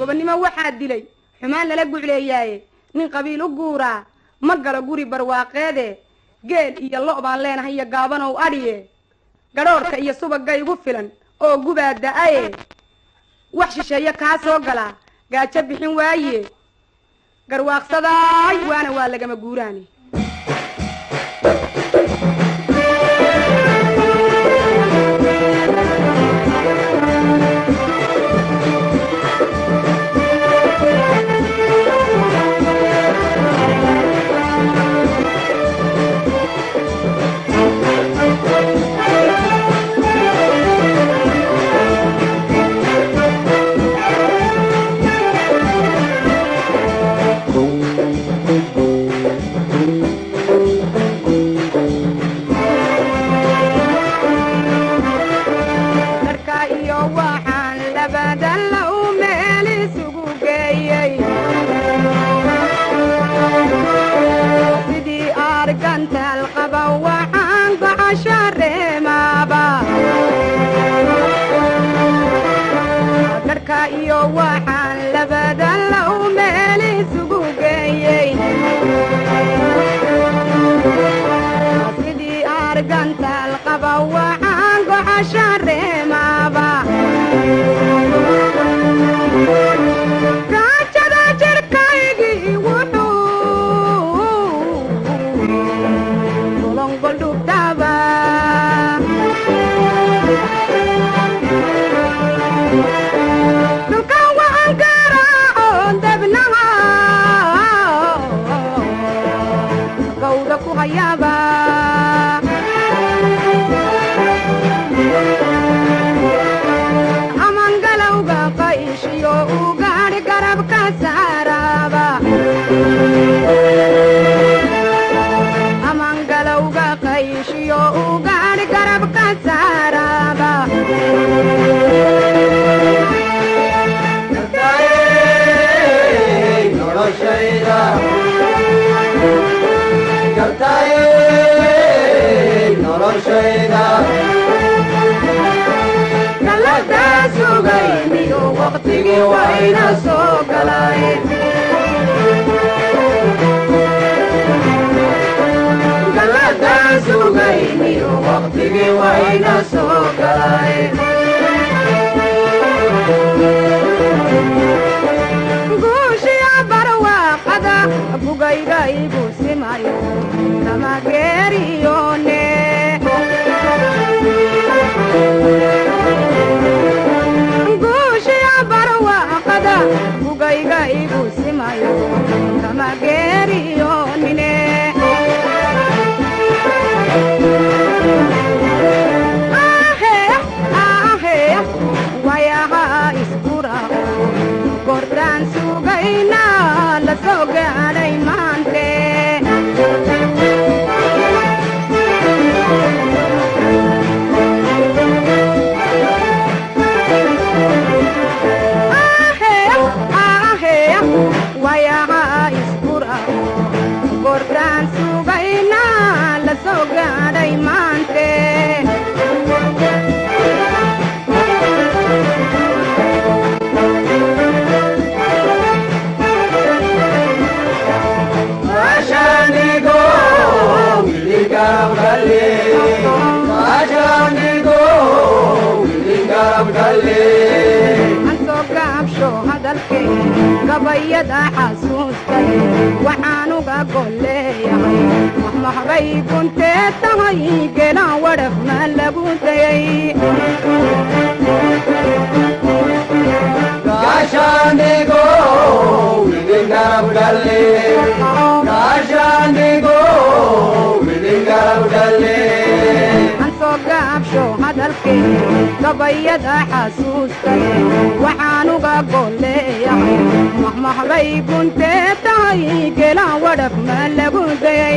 Gobonnimo waxaa dilay xumaan lala gucleeyaaye, nin qabiil u guuraa ma galo guri barwaaqeede. Geel iyo lo' baan leenahay iyo gaabanow adhiye, gadhoorka iyo subagga igu filan oo gubaa da'aye. Wax shisheeye kaa soo galaa gaajo bixin waaye, garwaaqsadaay waana waa lagama guuraane. Dharka iyo waxaan labadan la u meel isugu geeyey, sidii argantaal qaba waxaan gocasho reemaaba. Dharka iyo waxaan labadan la u meel isugu geeyey, sidii argantaal qaba waxaan gocasho reemaaba. Gaajada jirkaygii wuxuu golongoldhubtaba, dhulka waxaan garaacoon dabnaha gawda ku hayaaba. Amangalowga qayshiyo ugaadh garabka saaraaba, amangalowga qayshiyo ugaadh garabka saaraaba. Gartaye noloshayda, gartaye noloshayda. Galadaa sugayniyo waqtigii wayna soo galay, galadaa sugayniyo waqtigii wayna soo galay. Guushiya barwaaqada bugayga igu simayo kama geeriyoone. Guushiya barwaaqada bugayga igu simayo kama geeriyoonine. Ahe ahe, wayaha iskurao goortaan sugayna la soo gaadhay maante. Ahe ahe, wayaha iskurao goortaan sugayna la soo gaadhay maante. Gaashaanigo wili garab galle, gaashaanigo wili garab galle. Aan soo gaabsho hadalkee, gabayada xasuustay waxaan uga golleeyahay mahmahbay guntee tahay, gelaan wadhaf ma lagu dayay. Gaashaanigo wili garab galle, gaashaanigo wili garab galle. Aan soo gaabsho hadalkee, gabayada xasuustay waxaan uga golleeyahay mahmahbay guntee tahay, gelaan wadhaf ma lagu dayay.